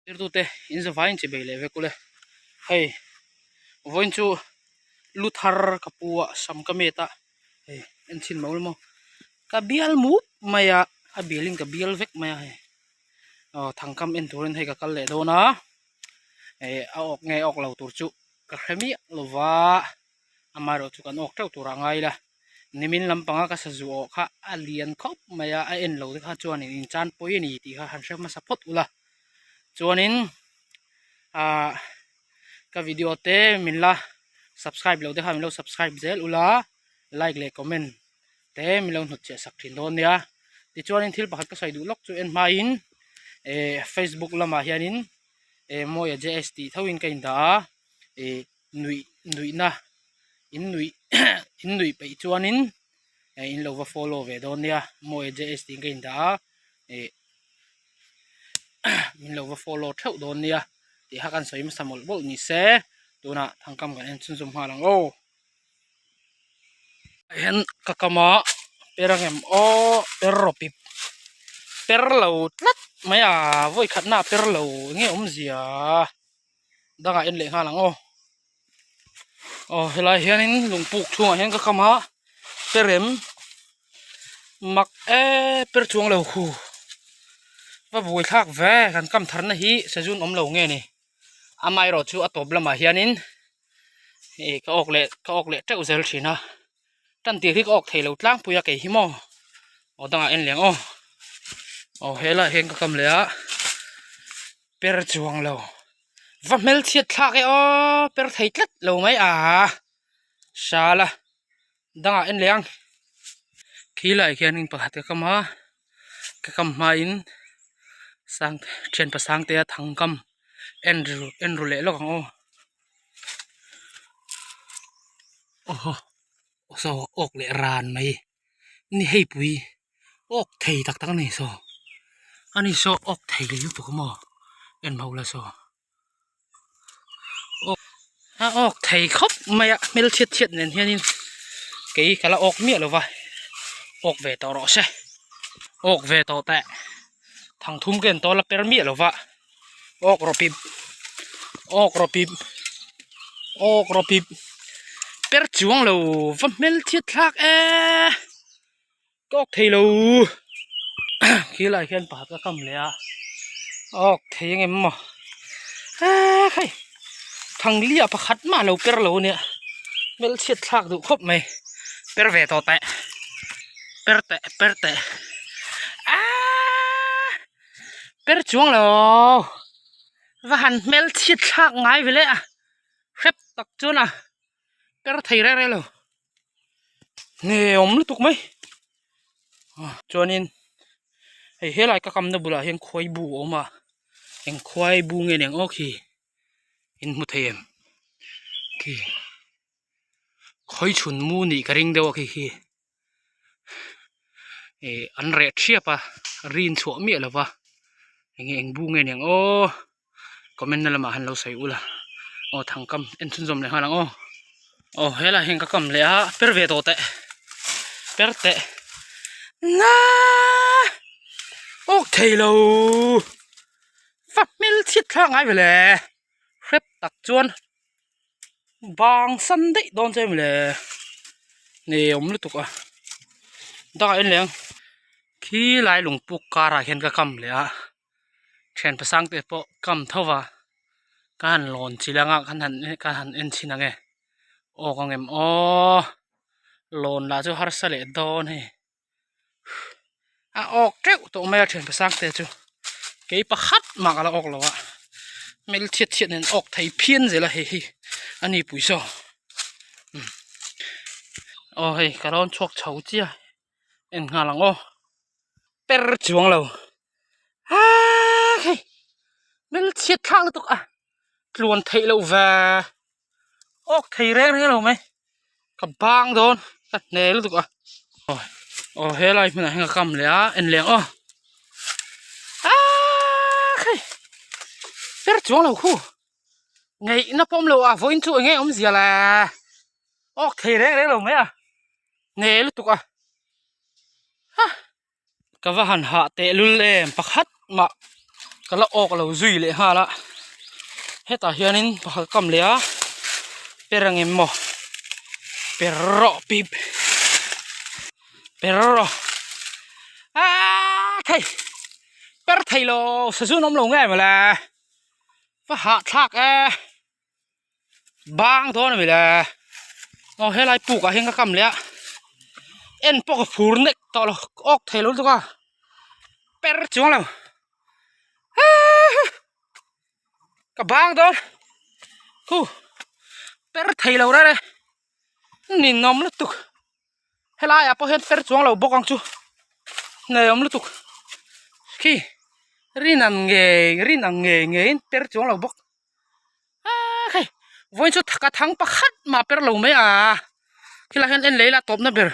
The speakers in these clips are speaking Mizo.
Zirtute in zavaiin chi bei leh vek ule. Hei vawiin chu lu thar ka pu a sam ka met a hei en chhin maul maw ka bial mup mai a a bial in ka bial vek mai a hei aw thangkam en turin hei ka kal leh dawn a eh a awk nge awk lo tur chu ka hre miah lova amaherawh chu kan awk teuh tur ah ngai ila. Nimin lampanga ka sazu awh kha a lian khawp mai a, a en lo te kha chuanin in chan pawi a ni tih kha han hre hmasa phawt ula. Chuanin ahh ka video te min la subscribe lo te kha min lo subscribe zel ula, like leh comment te min lo hnut chhiah sak thin dawn nia. Tichuanin thil pakhat ka sawi duh lawk chu en hmain eh facebook lamah hianin eh Mawia JS tih thoin ka indah a eh nuih nuihna in nuih in nuih peih chuanin eh in lo va follow ve dawn nia mawi js tiin ka indah a eh min lo va follow theuh dawn nia tih kha kan sawi hmasa mawlh mawlh ni se tunah thangkam kan en chhunzawm nghal ang aw ah hian ka kam a per ang em aw per rawp ip per lo tlat mai a vawi khatna a per lo eng nge awmzia. Dangah en leh nghal ang aw. Aw helai hianin lungpuk chhungah hian ka kam a perem mak e per chuang lo khu va buai thlak ve kan kam tharna hi sazun awm lo nge ni amaherawh chu a tawp lamah hianin ih ka awk leh ka awk leh teuh zel thin a tan tir hi ka awk thei lo tlangpui a kei hi maw aw dangah en leh ang aw aw helaiah hian ka kam leh a. Per chuang lo va hmelchhiat thlak e aw per thei tlat lo mai a sala dangah en leh ang khilai khianin pakhat ka kam a ka kam hmain sang thian pasang te a thang kam en ru en ru leh lawk ang aw aw saw awk leh ran mai ni hei pui. Awk thei tak tak a ni saw ani saw awk thei lutuk a maw en ho la saw awk a awk thei khawp mai a hmel chhiat chhiat nen hianin kei ka la awk miah lo va awk ve tawh rawh se awk ve tawh teh thangthum ka en tawl a per miah lo va awk rawh pip awk rawh pip awk rawh pip per chuang lo va hmel chhiat thlak e. Ka awk thei lo khilai khian pakhat ka kam leh a a awk thei ang em maw eee hei thanglia pakhat mah a lo per lo ania hmelchhiat thlak duh khawp mai per ve tawh teh per teh per teh aaaa per chuang lo va han hmelchhiat thlak ngai ve le a hrep tak chuan a per thei reng reng lo. Nge awm lutuk mai chuanin hei helai ka kamna bulah hian khuai bu a awm a eng khuai bu nge ni ang aw khi in hmu thei em khi khawi chhun mu nih ka ring deuh a khi khi ih an reh thiap a rin chhuah miah lo va enge eng bu nge ni ang aw. Comment na lamah han lo sawi ula aw thangkam en chhunzawm leh nghal ang aw aw helai hian ka kam leh a per ve tawh teh per teh na awk thei lo va hmel chhiat thlak ngai ve le hrep tak chuan bang san daih dawn che maw le ni awm lutuk a dangah en leh ang khilai lungpuk karah hian ka kam leh a. Thian pasang te pawh kam tho va ka han lawn chilh anga ka han ka han en chhin ang e awk ang em aw lawn lah chu harsa leh dawn hei a awk teuh tawh mai a thian pasang te chu kei pakhat mah ka la awk lo a hmel chhiat chhiat nen awk thei phian zel a hei hi a ni pui saw aw hei ka rawn chhuak chho chiah en nghal ang aw per chuang lo aa hei hmel chhiat thlak lutuk a tluan theih loh ve awk thei reng reng lo mai ka bang dawn ka hne lutuk a aw aw helai hmunah hian ka kam leh a en leh ang aw aa hei per chuang lo khu ngaihna pawh awm lo a vawiin chu eng nge awmzia le awk thei reng reng lo mai a hne lutuk a ha ka va han hah teh lul em pakhat mah. Ka la awk lo zui leh nghal a hetah hianin pakhat kam leh a per ang em maw per rawh pip per rawh aaa thei per thei lo sazun awm lo nge mawle va hahthlak e bang dawn a mi le aw helai puk ah hian ka kam leh a en pawh ka fur nek tawh lo ka awk thei lo lutuk a per chuang lo ka bang dawn khu per thei lo rere ninawm lutuk helai ah pawh hian per chuang lo bawk ang chu hne awm lutuk khi rin ang ngei rin ang ngei ngeiin per chuang lo bawk. Aa hei vawiin chu ka thang pakhat mah per lo mai a khilai hian en leh ila tawpna ber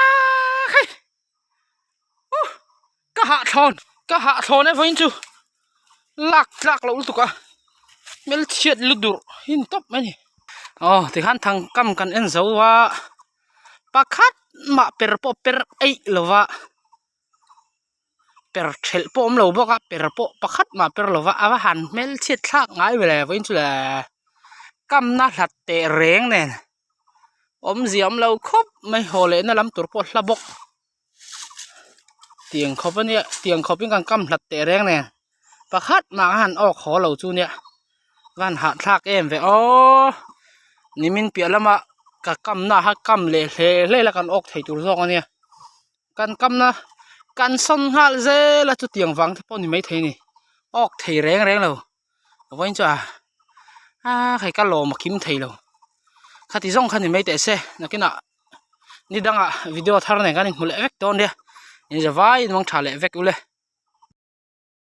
aa hei uh ka hahthlawn ka hahthlawn e vawiin chu lak tlak loh lutuk a hmelchhiat lu durh hi ni tawp mai a ni aw tikhan thang kam kan en zo a pakhat mah per pawh per eih lo va. Per thelh pawh awm lo bawk a per pawh pakhat mah per lo va a va han hmelchhiat thlak ngai ve le vawiin chu le kamna hlat teh reng nen awmzia awm lo khawp mai haw leh na lam tur pawh hla bawk tiang khawp a nia tiang khawp in kan kam hlat teh reng nen pakhat mah a han awk haw lo chu nia va han hahthlak em ve aw nimin piah lama ka kamna kha kam leh hle hle la kan awk thei tur zawk a nia. Kan kamna kan sawn nghal zel a chutiang vang te pawh ni maithei a ni awk thei reng reng lo vawiin chu a aa hei ka lawm a kim thei lo khati zawng kha ni mai teh se nakinah ni dangah video thar nen kan inhmu leh vek dawn nia in zavaiin mang tha leh vek ule.